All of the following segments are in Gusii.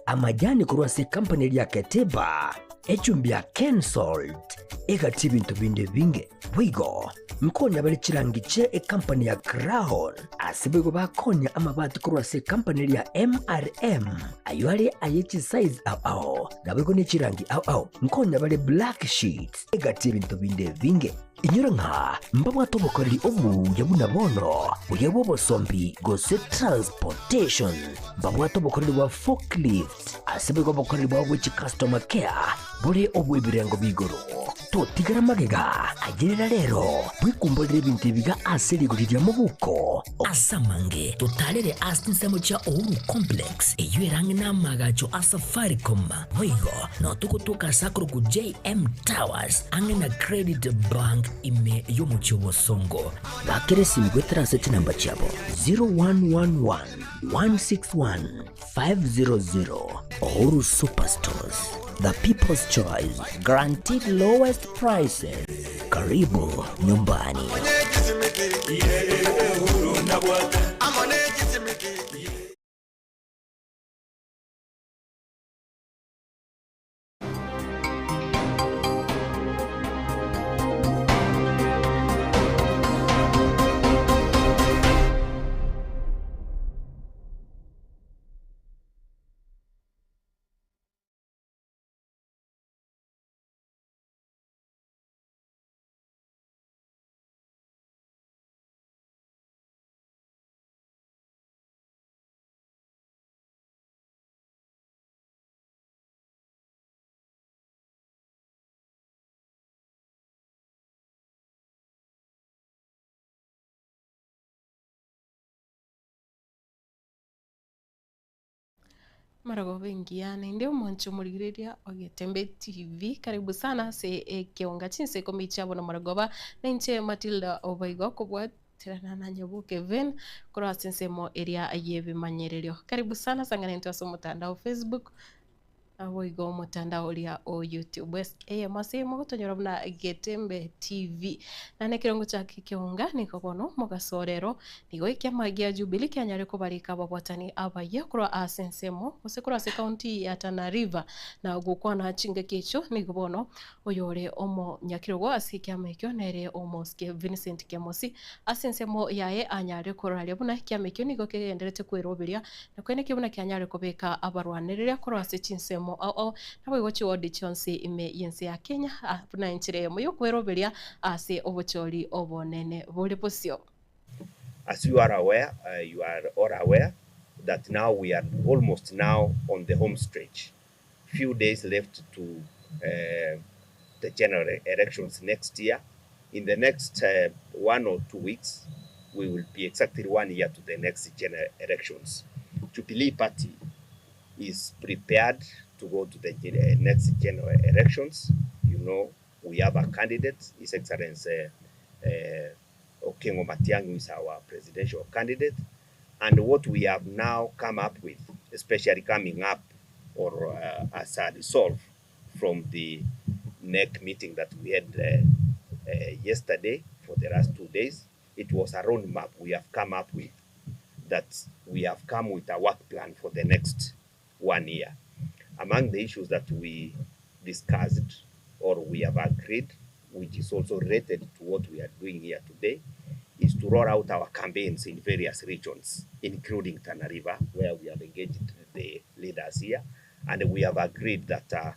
Amajani korwa ase ekampani eria ya Keteba, echumbi ya Kensalt, egati ebinto binde ebinge. Boigo nkonya bare chirangi chie ekampani ya Crown, ase boigo bakonya amabati korwa ase ekampani eria ya MRM, ayio are aye chisize ao ao, naboigo ne chirangi ao ao. Nkonya bare black sheets, egati ebinto binde ebinge. Inyora ng'a mbabwate obokoreri obuya buna bono, buya bw'obosombi gose transportation. Mbabwate obokoreri bwa forklift, ase boigo obokoreri bwabo bwe chicustomer care bore obw'ebirengo b'igoro. Totigera magega, ayerera rero, bwekumborere ebinto ebiga ase rigori ria mobuko. Ase amange, totarere ase chinsemo chia Uhuru Complex, eyio ere ang'e n'amaagacho a Safaricom. Boigo nao togotoka ase akorokwa JM Towers ang'e na Credit Bank ime y'omochie o Bosongo. Bakera esimi goetera ase chinamba chiabo 0111 161 500. Uhuru Superstores, the people's choice, guaranteed lowest prices. Karibu nyumbani. Marogoba engiya naende omonche omorigereria o Getembe TV, karibu sana ase ekeonga chinsa ikomi chia bono marogoba, na inche Matilda Oboigo kobwaterana na Nyaboke Vane korwa ase ensemo eria y'ebimanyererio. Karibu sana sang'ana intwe ase omotandao Facebook, Naboigo omotandao oria o YouTube ase eyemo ase eyemo gotonyora buna Getembe TV. Naende ekerongo chia keonga nigo bono omogaso orero nigo ekiama gia Jubilee kianyare kobarika ababwatani abayia korwa ase ensemo gose korwa ase ekaunti ya Tana River na gokwana chingaki echio nigo bono oyore omonyakerogo ase ekiama ekio nere omosike Vincent Kemosi ase ensemo yaye anyare koraria buna ekiama ekio nigo kegenderete kweroberia Na koeneki buna kianyare kobeka abarwanereria korwa ase chinsemo ao ao, naboigo chiwodi chionsi ime y'ense ya Kenya, buna enchera eyemo y'okweroberia ase obochori obonene bore bosio. As you are aware, you are all aware that now we are almost now on the home stretch, few days left to the general elections next year, in the next one or 2 weeks we will be exactly one year to the next general elections. Jubilee Party is prepared to go to the next general elections. You know, we have a candidate, His Excellency Okengo Matiang'i, who is our presidential candidate. And what we have now come up with, especially coming up or as a resolve from the NEC meeting that we had yesterday for the last 2 days, it was a roadmap we have come up with that we have come with a work plan for the next one year. Among the issues that we discussed or we have agreed, which is also related to what we are doing here today, is to roll out our campaigns in various regions, including Tana River, where we have engaged the leaders here. And we have agreed that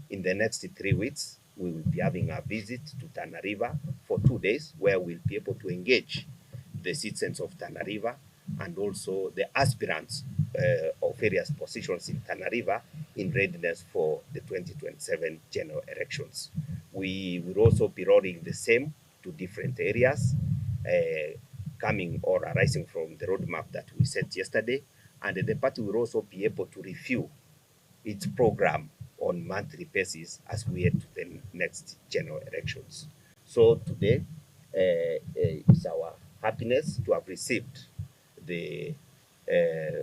in the next 3 weeks, we will be having a visit to Tana River for 2 days, where we'll be able to engage the citizens of Tana River and also the aspirants of various positions in Tana River in readiness for the 2027 general elections. We will also be rolling the same to different areas, coming or arising from the roadmap that we set yesterday. And the party will also be able to review its program on monthly basis as we head to the next general elections. So today is our happiness to have received the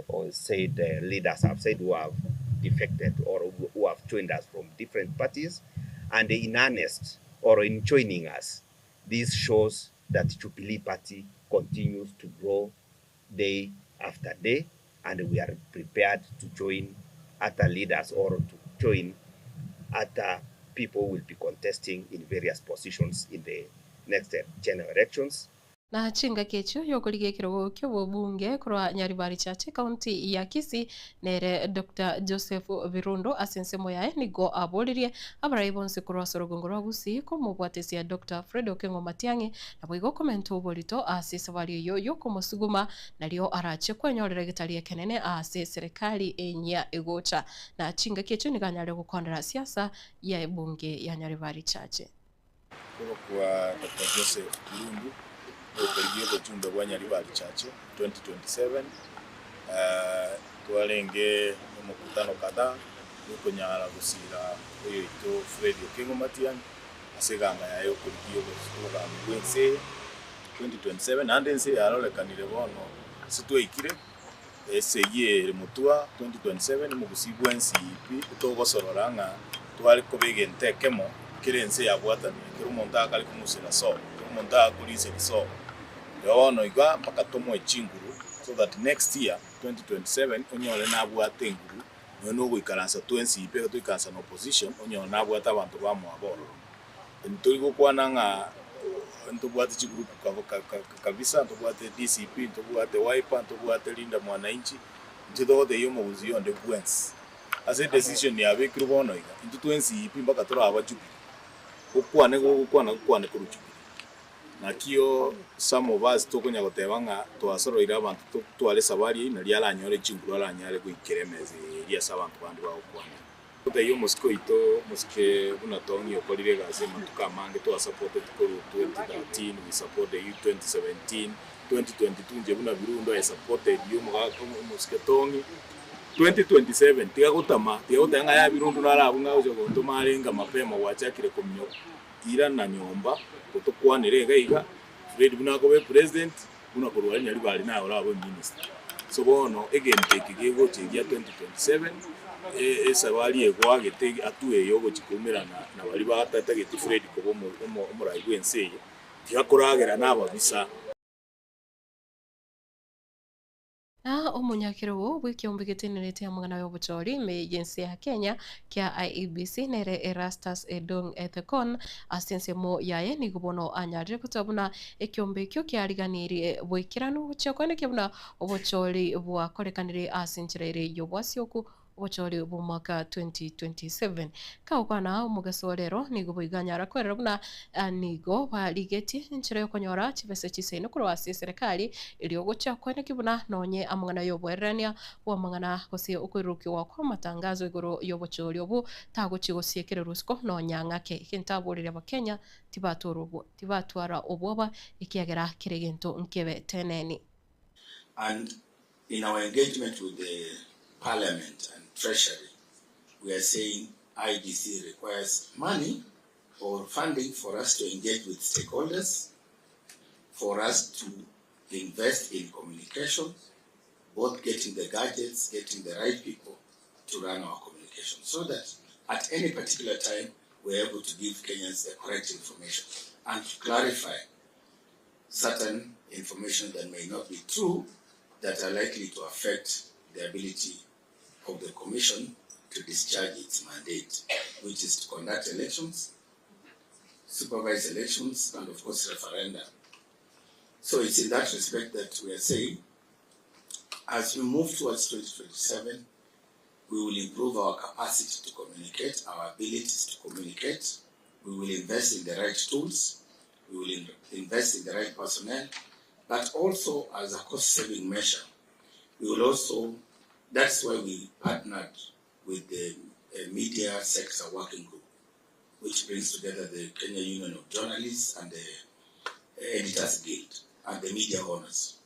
or said leaders have said who have defected or who have joined us from different parties, and in earnest or in joining us, this shows that Jubilee Party continues to grow day after day, and we are prepared to join other leaders or to join other people who will be contesting in various positions in the next general elections. Na chingaki echio yokorigia ekerogo ki'obobunge korwa Nyaribari Chache ekaunti ya Kisii nere Doctor Joseph Birundo ase ensemo yaye nigo aboririe abarai bonsi korwa ase orogongo rwa Gusii komobwatesia Doctor Fred Okengo Matiang'i naboigo komenta oborito ase esabari eyio yokomosuguma nario arache kwenyorera egetari ekenene ase eserekari enyia egocha. Na chingaki echio nigo anyare gokwanera siasa ya ebunge ya Nyaribari Chache. Korokwa Doctor Joseph Birundu, ogokorigia obochumbe bwa Nyaribari Chache 2027, twarenge nomokutano kadhaa bw'okonyara gosira oyoito Fred Okengo Matiang'i ase eganga yaye yokorigia obogambi bw'ense eye 2027, naende ense eye yarorekanire bono ase twaikire esegi ere motwa 2027 omogusii bwensi pi togosorora ng'a tware koba egento ekemo kera ense yabwatanire, kera omonto akare kong'usera sobo, kera omonto agakoriseria sobo. Igo bono iga mpaka tomoe chinguru so that next year 2027 onyore nabwate enguru nonya na ogoikaransa twensi pi ekero toikaransa na opposition onyore nabwate abanto bamwabo ororo. Ntori gokwana ng'a ntobwate chigroup kabisa, ntobwate DCP, ntobwate Wiper, ntobwate Linda Mwananchi, intwe togotebia omogusii onde bwensi ase edecision yabekirwe bono iga, intwe twensi pi mpaka toraba Jubilee, gokwane gogokwana gokwane korwa Jubilee. Nakio some of us tokonya goteba ng'a twasoroire abanto totware esabari eyio nario aranyore chinguru aranyare goikera emesa eria ase abanto bande bagokwanera. Gotebia omosike oito omosike buna Tong'i okorire egasi amatuko amange twasapoteti korwa 2013 we supported you 2017, 2022 inche buna Birundo I supported you omogaka omosike Tong'i 2027 tiga gotama tiga goteba ng'a yaya Birundo naro abwo ng'a ocha gontoma arenge mapema gwachakire kominyoka irana nyomba gotokwanera iga iga Fred buna akoba epresident buna korwa aria Nyaribari naye orabe eminister. So bono egento eke gegocha egia 2027 esabari egoagete hatua eye ogochia koumerana na baria batatageti Fred koba omorai bwense eye, tiga koragera nababisa. Na omonyakerogo bw'ekeombe getenenerete amang'ana y'obochori ime y'ense ya Kenya kia IEBC nere Erastus Edung Ethekon ase ensemo yaye nigo bono anyarire gotoa buna ekeombe ekio kiariganirie boikeranu gochia koenekia buna obochori bwakorekanire ase enchera ere y'obwasioku obochori bw'omwaka 2027. Kagokwana omogeso o rero nigo boigo anyara kwerera buna nigo barigetie enchera y'okonyora chibesa chisaine korwa ase eserekari erio gochia koenekia buna nonye amang'ana y'oboererania bw'amang'ana gose okoirurukigwa kw'amatangazo igoro y'obochori obwo tagochia gosiekererwa isiko nonya ng'ake. Egento aborire Abakenya tibatwara obwoba ekiagera kera egento nkebe teneni. And in our engagement with the Parliament and Treasury, we are saying IEBC requires money or funding for us to engage with stakeholders, for us to invest in communication, both getting the gadgets, getting the right people to run our communication, so that at any particular time we're able to give Kenyans the correct information and to clarify certain information that may not be true that are likely to affect the ability of the Commission to discharge its mandate, which is to conduct elections, supervise elections, and of course referenda. So it's in that respect that we are saying, as we move towards 2027, we will improve our capacity to communicate, our abilities to communicate. We will invest in the right tools. We will invest in the right personnel, but also as a cost-saving measure, we will also, that's why we partnered with the Media Sector Working Group, which brings together the Kenya Union of Journalists and the Editors Guild and the media owners.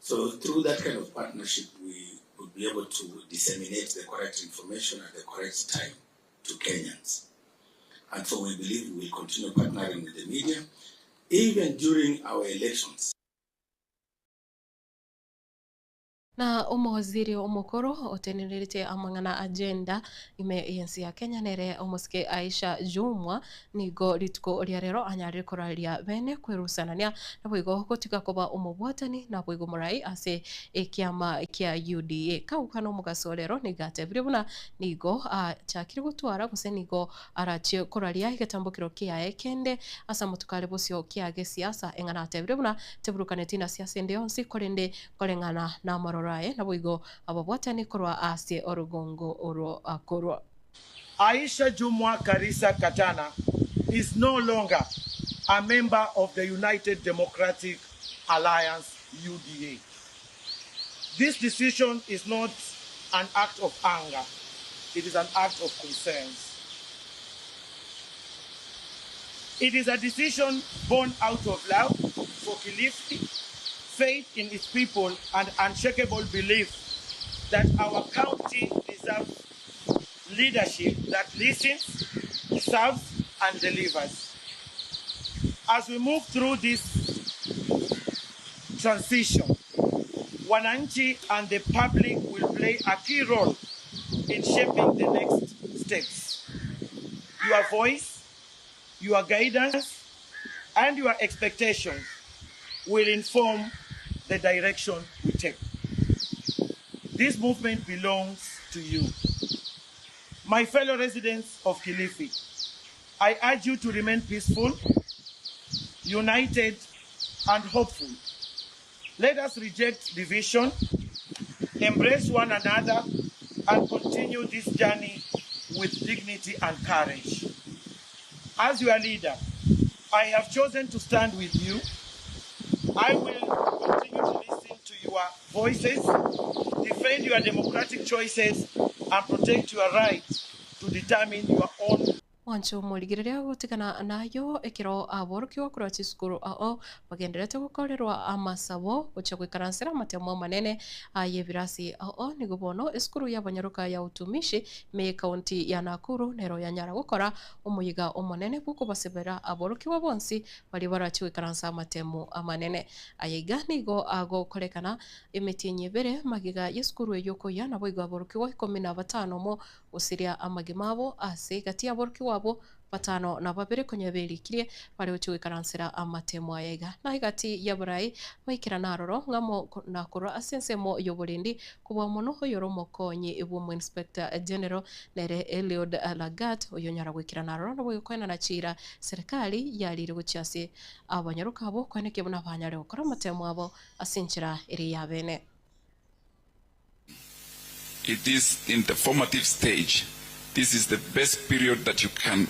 So through that kind of partnership, we would be able to disseminate the correct information at the correct time to Kenyans. And so we believe we will continue partnering with the media, even during our elections. Na omowaziri omokoro otenenerete amang'ana a gender ime y'ense ya Kenya nere omosike Aisha Jumwa nigo rituko ria rero anyarire koraria bene kwerusanania naboigo gotiga koba omobwatani naboigo morai ase ekiama kia UDA. Kauka nomogaso rero nigo atebirie buna nigo achakire gotwara gose nigo arachie koraria egetambokero kiaye kende ase amatuko are bosio kia gesiasa eng'ana atebire buna teburukaneti na siasa ende yonsi korende Koreng'ana namaroro aye, naboigo ababwatani korwa ase orogongo orwo akorwa. Aisha Jumwa Karisa Katana is no longer a member of the United Democratic Alliance, UDA. This decision is not an act of anger, it is an act of concerns. It is a decision born out of love for Kilifi, faith in its people, and unshakable belief that our county deserves leadership that listens, serves, and delivers. As we move through this transition, wananchi and the public will play a key role in shaping the next steps. Your voice, your guidance, and your expectations will inform the direction we take. This movement belongs to you. My fellow residents of Kilifi, I urge you to remain peaceful, united, and hopeful. Let us reject division, embrace one another, and continue this journey with dignity and courage. As your leader, I have chosen to stand with you. I will continue to listen to your voices, defend your democratic choices, and protect your right to determine your own. Mwanche omorigereria gotigana nayio ekero aborokigwa korwa chisukuru ao bagendererete gokorerwa amasabo gochia goikaransera amatemo amanene ay'ebirasi ao nigo bono esukuru y'abanyaroka ya Utumishi ime y'ecounty ya Nakuru nero yanyara gokora omoyiga omonene bw'okobasebera aborokigwa bonsi baria barachie goikaransa amatemo amanene. Aya iga nigo agokorekana emetienyi ebere magega y'esukuru eyio koyia naboigo aborokigwa ikomi na batano omo Gosiria amagima abo ase egati y'aborokigwa abwo batano na babere konya berikirie bare gochia goikaransera amatemo aya iga. Na egati y'abarai baikerana aroro ng'amo na korwa ase ensemo y'oborendi kobua mono oyore omokonyi bw'omoinspector general nere Eliud Lagat oyonyara goikerana aroro naboigo koenana chiira serikali yarire gochia ase abanyaroka abwo koenekia buna banyare gokora amatemo abo ase enchera ere y'abene. It is in the formative stage, this is the best period that you can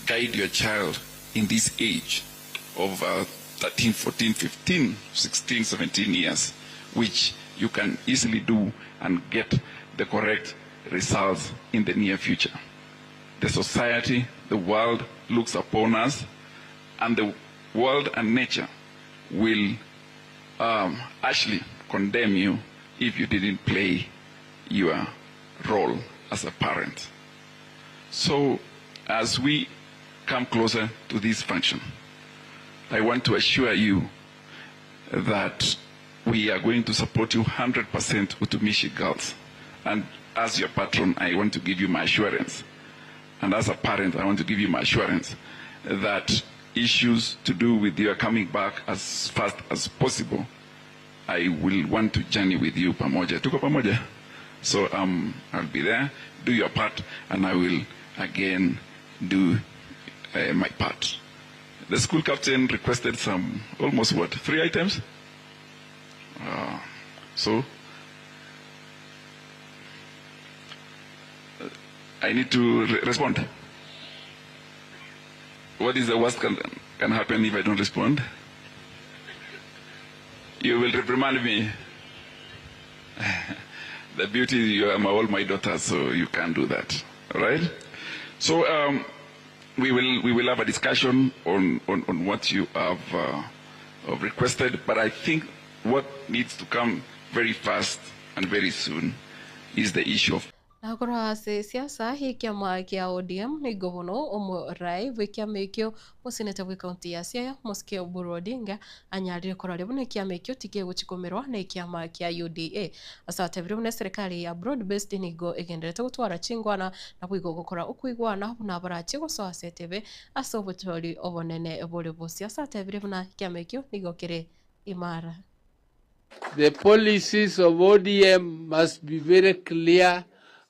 guide your child in this age of 13, 14, 15, 16, 17 years which you can easily do and get the correct results in the near future. The society, the world looks upon us and the world and nature will um, actually condemn you if you didn't play your role as a parent. So as we come closer to this function, I want to assure you that we are going to support you 100% Utumishi girls. And as your patron, I want to give you my assurance. And as a parent, I want to give you my assurance that issues to do with your coming back as fast as possible, I will want to journey with you pamoja. Tuko pamoja? So um, I'll be there, do your part, and I will again do uh, my part. The school captain requested some, almost what, three items? Uh, so uh, I need to re respond. What is the worst can, can happen if I don't respond? You will reprimand me. the beauty is you are my, all my daughters, so you can't do that. All right? So um, we will we will have a discussion on, on, on what you have, uh, have requested, but I think what needs to come very fast and very soon is the issue of Na korwa ase siasa y'ekiama kia ODM nigo bono omorai bw'ekiama ekio oseneta bw'ecounty ya Siaya Mosike Oburu Odinga anyarire kororia buna ekiama ekio tikegochi komerwa nekiama kia UDA. Ase atebire buna eserekari ya Broad Based nigo egenderete gotwara chingwana naboigo gokora okoigwana buna barachie gosoa ase etebe ase obochori obonene bore bosio. Ase atebire buna ekiama ekio nigo kere imara. The policies of ODM must be very clear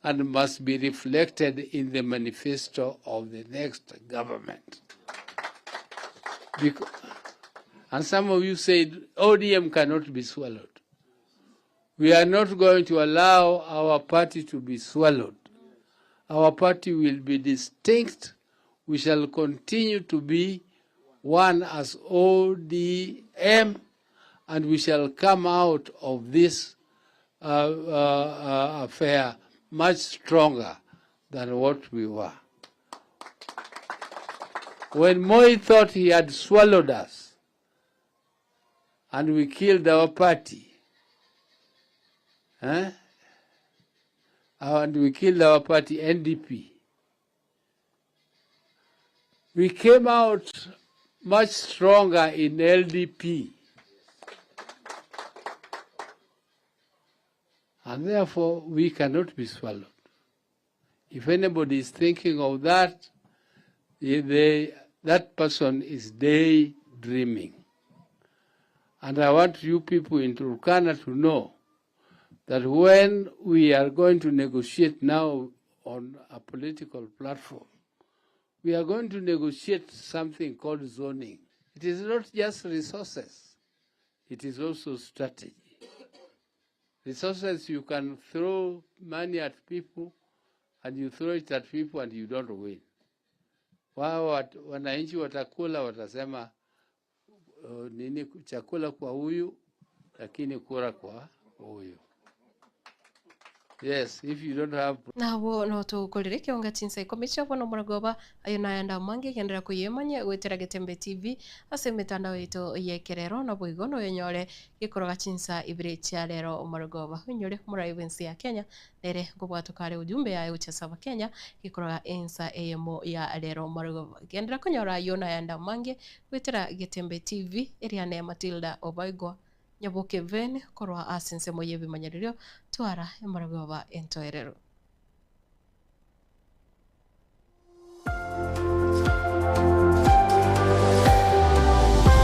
and must be reflected in the manifesto of the next government. Because, and some of you said ODM cannot be swallowed. We are not going to allow our party to be swallowed. Our party will be distinct. We shall continue to be one as ODM and we shall come out of this uh, uh, uh, affair much stronger than what we were. When Moi thought he had swallowed us and we killed our party, eh? and we killed our party NDP, we came out much stronger in LDP. And therefore, we cannot be swallowed. If anybody is thinking of that, they, that person is daydreaming. And I want you people in Turkana to know that when we are going to negotiate now on a political platform, we are going to negotiate something called zoning. It is not just resources, it is also strategy. Resources, you can throw money at people and you throw it at people and you don't win. Wao wananchi watakula watasema nini chakula kwa huyu lakini kura kwa huyu. Yes, if you don't have Nabo notokorere ekeonga chinsa ikomi chia bono omorogoba ayo nayande amange genderera koyemanya goetera Getembe TV ase emetandao yaito ya ekerero naboigo noyonyore gekoroga chinsa ibere chia rero omorogoba onyore omorai bwense ya Kenya nere nkobwatoka are ujumbe yaye gochia ase abakenya gekoroga ensa eyemo ya rero omorogoba genderera konyora ayio nayande amange goetera Getembe TV eria ne Matilda Obaigwa Nyaboke Vane korwa ase ensemo y'ebimanyererio twara emorogoba entoereru.